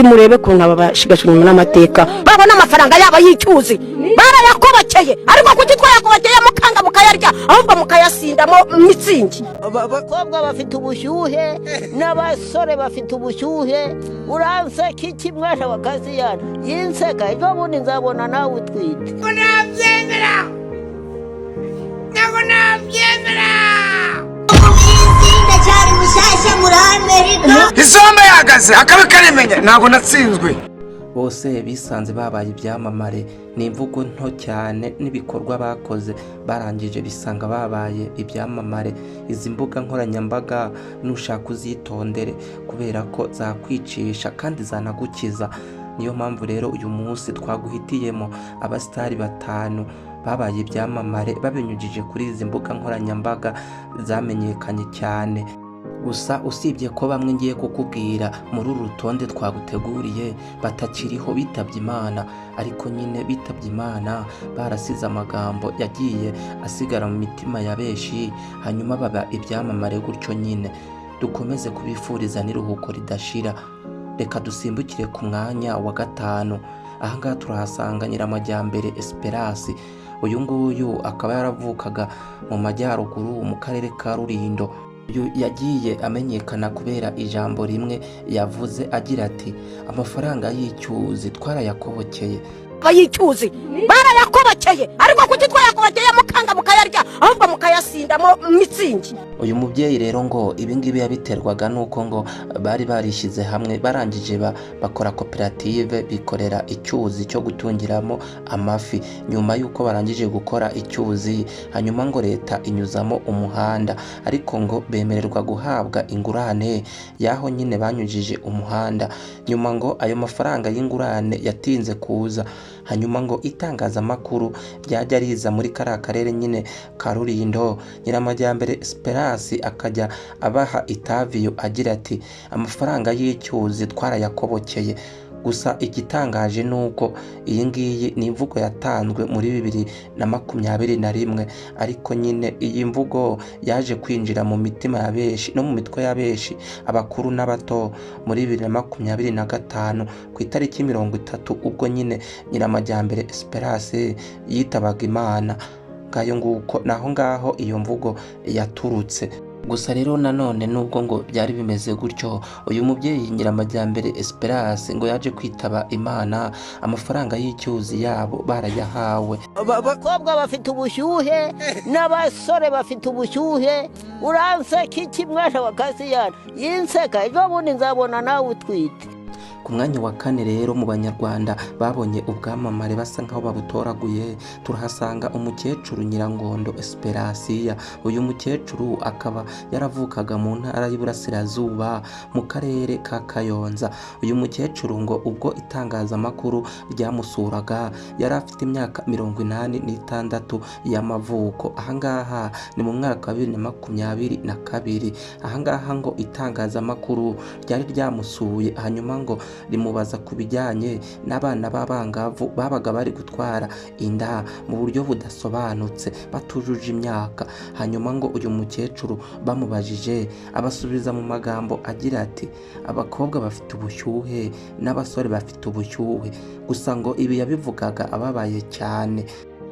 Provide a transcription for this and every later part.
Murebe ukuntu aba bashigashwe inyuma n'amateka babona amafaranga yabo y'icyuzi barayakobokeye, ariko kuki twayakobokeye mukanga mukayarya, ahubwo mukayasindamo mitsingi? Abakobwa bafite ubushyuhe n'abasore bafite ubushyuhe. Uranseka iki, mwana wa Kasiyana? Yinseka, ejo bundi nzabona nawe utwite. Nabyemera, ntabwo nabyemera. Ndacyari mushyashya muri Amerika. Isombe yahagaze akabi karimenya, ntabwo natsinzwe. Bose bisanze babaye ibyamamare. Ni imvugo nto cyane n'ibikorwa bakoze, barangije bisanga babaye ibyamamare. Izi mbuga nkoranyambaga nushaka uzitondere, kubera ko zakwicisha kandi zanagukiza. Niyo mpamvu rero uyu munsi twaguhitiyemo abasitari batanu babaye ibyamamare babinyujije kuri izi mbuga nkoranyambaga zamenyekanye cyane. Gusa usibye ko bamwe ngiye kukubwira muri uru rutonde twaguteguriye batakiriho, bitabye Imana, ariko nyine bitabye Imana barasize amagambo yagiye asigara mu mitima ya benshi, hanyuma baba ibyamamare gutyo nyine. Dukomeze kubifuriza n'iruhuko ridashira. Reka dusimbukire ku mwanya wa gatanu. Ahangaha turahasanga Nyiramajyambere Esperance. Uyu nguyu akaba yaravukaga mu majyaruguru mu karere ka Rulindo. Uyu yagiye amenyekana kubera ijambo rimwe yavuze agira ati: "Amafaranga y'icyuzi twarayakobokeye." Y'icyuzi barayakobokeye, ariko kuki twayakobokeye mukanga mukayarya, ahubwo mukayasindamo mitsingi? Uyu mubyeyi rero ngo ibingibi yabiterwaga n'uko ngo bari barishyize hamwe, barangije bakora koperative, bikorera icyuzi cyo gutungiramo amafi. Nyuma y'uko barangije gukora icyuzi, hanyuma ngo leta inyuzamo umuhanda, ariko ngo bemererwa guhabwa ingurane y'aho nyine banyujije umuhanda. Nyuma ngo ayo mafaranga y'ingurane yatinze kuza, hanyuma ngo itangazamakuru ryajya riza muri kariya karere nyine ka Rulindo, Nyiramajyambere Esperance akajya abaha interview agira ati: "Amafaranga y'icyuzi twarayakobokeye." Gusa igitangaje ni uko iyi ngiyi ni imvugo yatanzwe muri 2021, ariko nyine iyi mvugo yaje kwinjira mu mitima ya benshi no mu mitwe ya benshi, abakuru n'abato, muri 2025 ku itariki 30, ubwo nyine Nyiramajyambere Esperance yitabaga Imana. Ngayo nguko, naho ngaho iyo mvugo yaturutse. Gusa rero nanone nubwo ngo byari bimeze gutyo, uyu mubyeyi Nyiramajyambere Esperance ngo yaje kwitaba Imana amafaranga y'icyuzi yabo barayahawe. Abakobwa bafite ubushyuhe n'abasore bafite ubushyuhe. Uranseka iki, mwana wa Kasiyana? Yinseka, ejo bundi nzabona nawe utwite. Ku mwanya wa kane rero, mu banyarwanda babonye ubwamamare basa nkaho babutoraguye, turahasanga umukecuru Nyirangondo Esperansiya. Uyu mukecuru akaba yaravukaga mu ntara y'Iburasirazuba mu karere ka Kayonza. Uyu mukecuru ngo ubwo itangazamakuru ryamusuraga yari afite imyaka 86 y'amavuko. Ahangaha ni mu mwaka wa 2022. Ahangaha ngo itangazamakuru ryari ryamusuye, hanyuma ngo rimubaza ku bijyanye n'abana b'abangavu babaga bari gutwara inda mu buryo budasobanutse, batujuje imyaka. Hanyuma ngo uyu mukecuru bamubajije, abasubiza mu magambo agira ati: "Abakobwa bafite ubushyuhe n'abasore bafite ubushyuhe." Gusa ngo ibi yabivugaga ababaye cyane.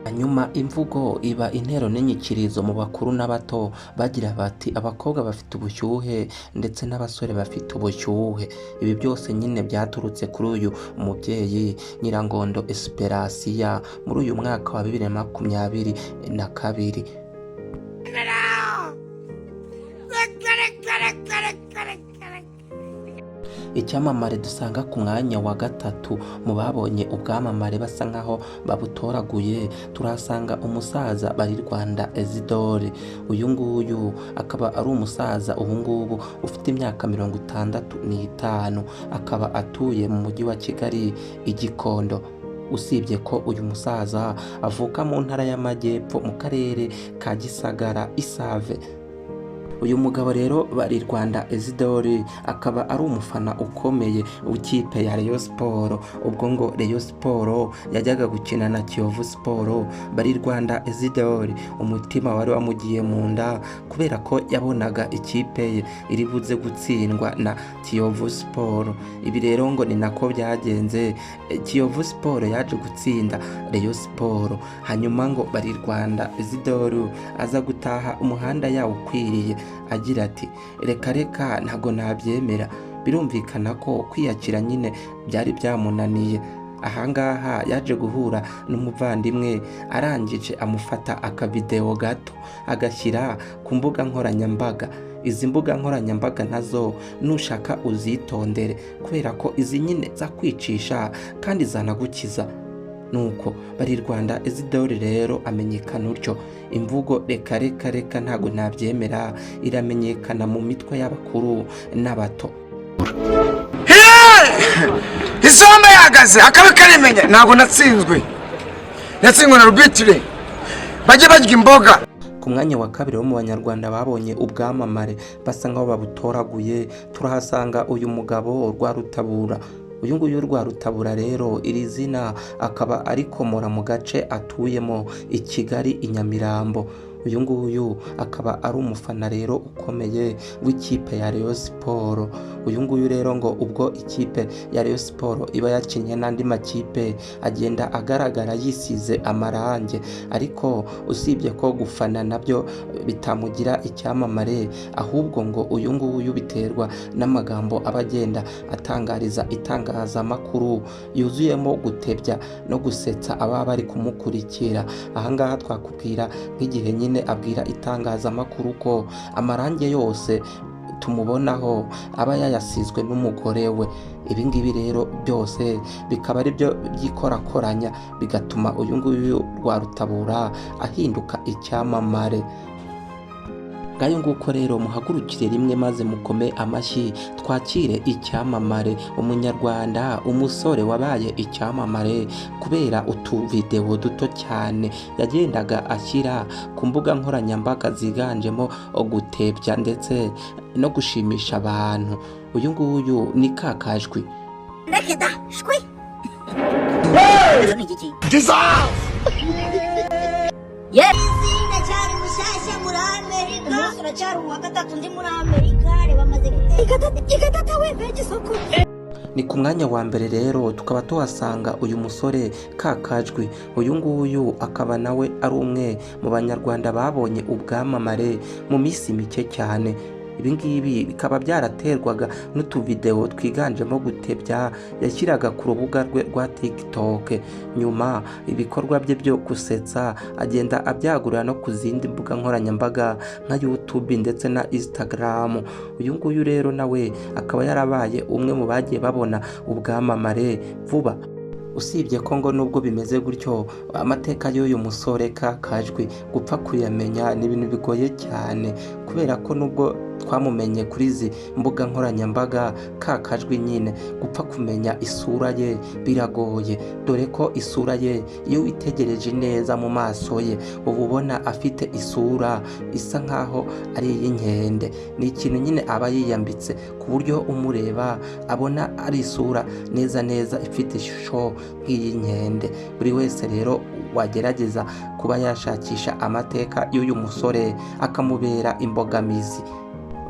Hanyuma imvugo iba intero n'inyikirizo mu bakuru n'abato, bagira bati: "Abakobwa bafite ubushyuhe ndetse n'abasore bafite ubushyuhe." Ibi byose nyine byaturutse kuri uyu mubyeyi Nyirangondo Esperansiya muri uyu mwaka wa 2022. Reka, reka, reka, reka, reka, reka. Icyamamare dusanga ku mwanya wa gatatu mu babonye ubwamamare basa nkaho babutoraguye, turahasanga umusaza Barirwanda Ezidore. Uyu nguyu akaba ari umusaza ubu ngubu ufite imyaka 65, akaba atuye mu mujyi wa Kigali i Gikondo. Usibye ko uyu musaza avuka mu ntara y'Amajyepfo mu karere ka Gisagara, Isave. Uyu mugabo rero Barirwanda Isidore akaba ari umufana ukomeye w'ikipe ya Rayon Sport. Ubwo ngo Rayon Sport yajyaga gukina na Kiyovu Sport, Barirwanda Isidore umutima wari wamugiye mu nda kubera ko yabonaga ikipe ye iri buze gutsindwa na Kiyovu Sport. Ibi rero ngo ni nako byagenze. Kiyovu Sport yaje gutsinda Rayon Sport, hanyuma ngo Barirwanda Isidore aza gutaha umuhanda yawo ukwiriye agira ati reka reka ntago nabyemera. Birumvikana ko kwiyakira nyine byari byamunaniye. Ahangaha yaje guhura n'umuvandimwe, arangije amufata akavidewo gato agashyira ku mbuga nkoranyambaga. Izi mbuga nkoranyambaga nazo nushaka uzitondere, kubera ko izi nyine zakwicisha kandi zanagukiza. Nuko Barirwanda Isidore rero amenyekana utyo. Imvugo reka reka reka ntago nabyemera iramenyekana mu mitwe y'abakuru n'abato. Isombe yahagaze akabi karimenya, ntabwo natsinzwe, natsinzwe na rubitire, bajye barya imboga. Ku mwanya wa kabiri wo mu banyarwanda babonye ubwamamare basa nkaho babutoraguye, turahasanga uyu mugabo Rwarutabura. Uyu nguyu Rwarutabura rero iri zina akaba arikomora mu gace atuyemo i Kigali i Nyamirambo. Uyu nguyu akaba ari umufana rero ukomeye w'ikipe ya Rayon Sport. Uyu nguyu rero ngo ubwo ikipe ya Rayon Sport iba yakinnye n'andi makipe agenda agaragara yisize amarange, ariko usibye ko gufana nabyo bitamugira icyamamare, ahubwo ngo uyu nguyu biterwa n'amagambo aba agenda atangariza itangazamakuru yuzuyemo gutebya no gusetsa ababa bari kumukurikira. Ahangaha twakubwira nk'igihe nyine abwira itangazamakuru ko amarange yose tumubonaho aba yayasizwe n'umugore we. Ibi ngibi rero byose bikaba ari byo byikorakoranya bigatuma uyu nguyu Rwarutabura ahinduka icyamamare. Ngayo nguko rero muhagurukire rimwe maze mukome amashyi twakire icyamamare, umunyarwanda, umusore wabaye icyamamare kubera utuvidewo duto cyane yagendaga ashyira ku mbuga nkoranyambaga ziganjemo gutebya ndetse no gushimisha abantu. Uyu nguyu ni Kakajwi. Reka da shwi. Ndacyari mushyashya muri Amerika. Umunsi uracyari uwa gatatu ndi muri Amerika, reba amaze gutera. Igatata we mbega isoko. Ni ku mwanya wa mbere rero tukaba tuhasanga uyu musore Kakajwi. Uyu nguyu akaba nawe ari umwe mu banyarwanda babonye ubwamamare mu minsi mike cyane. Ibi ngibi bikaba byaraterwaga n'utuvidewo twiganjemo gutebya yashyiraga ku rubuga rwe rwa TikTok. Nyuma ibikorwa bye byo gusetsa agenda abyagurira no ku zindi mbuga nkoranyambaga nka YouTube ndetse na Instagram. Uyu nguyu rero nawe akaba yarabaye umwe mu bagiye babona ubwamamare vuba. Usibye ko ngo nubwo bimeze gutyo, amateka y'uyu musore Kakajwi gupfa kuyamenya ni ibintu bigoye cyane, kubera ko nubwo twamumenye kuri izi mbuga nkoranyambaga Kakajwi nyine gupfa kumenya isura ye biragoye, dore ko isura ye iyo witegereje neza mu maso ye uba ubona afite isura isa nkaho ari iy'inkende. Ni ikintu nyine aba yiyambitse ku buryo umureba abona ari isura neza neza ifite ishusho nk'iy'inkende. Buri wese rero wagerageza kuba yashakisha amateka y'uyu musore akamubera imbogamizi.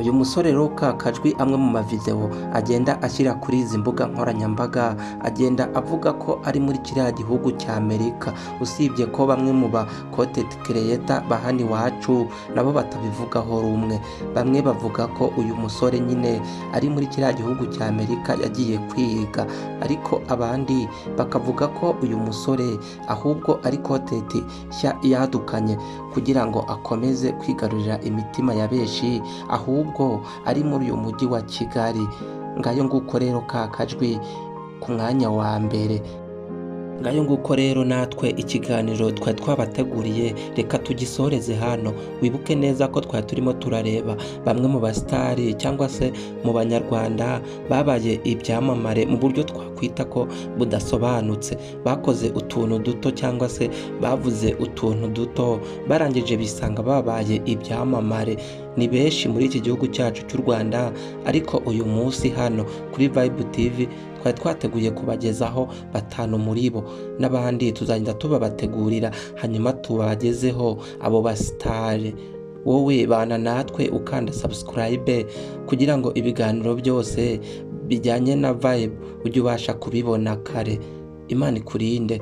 Uyu musore rero Kakajwi amwe mu mavideo agenda ashyira kuri izi mbuga nkoranyambaga agenda avuga ko ari muri kiriya gihugu cya Amerika, usibye ko bamwe mu ba content creator ba hano iwacu nabo batabivugaho rumwe. Bamwe bavuga ko uyu musore nyine ari muri kiriya gihugu cya Amerika yagiye kwiga, ariko abandi bakavuga ko uyu musore ahubwo ari content nshya yadukanye kugira ngo akomeze kwigarurira imitima ya benshi, ahubwo ari muri uyu mujyi wa Kigali. Ngayo nguko rero Kakajwi ku mwanya wa mbere. Ngayo nguko rero natwe ikiganiro twari twabateguriye reka tugisoreze hano. Wibuke neza ko twari turimo turareba bamwe mu basitari cyangwa se mu banyarwanda babaye ibyamamare mu buryo twakwita ko budasobanutse, bakoze utuntu duto cyangwa se bavuze utuntu duto barangije bisanga babaye ibyamamare. Ni benshi muri iki gihugu cyacu cy'u Rwanda, ariko uyu munsi hano kuri Vibe TV twari twateguye kubagezaho batanu muri bo, n'abandi tuzagenda tubabategurira hanyuma tubagezeho abo basitare. Wowe bana natwe ukanda subscribe kugira ngo ibiganiro byose bijyanye na Vibe ujye ubasha kubibona kare. Imana ikurinde.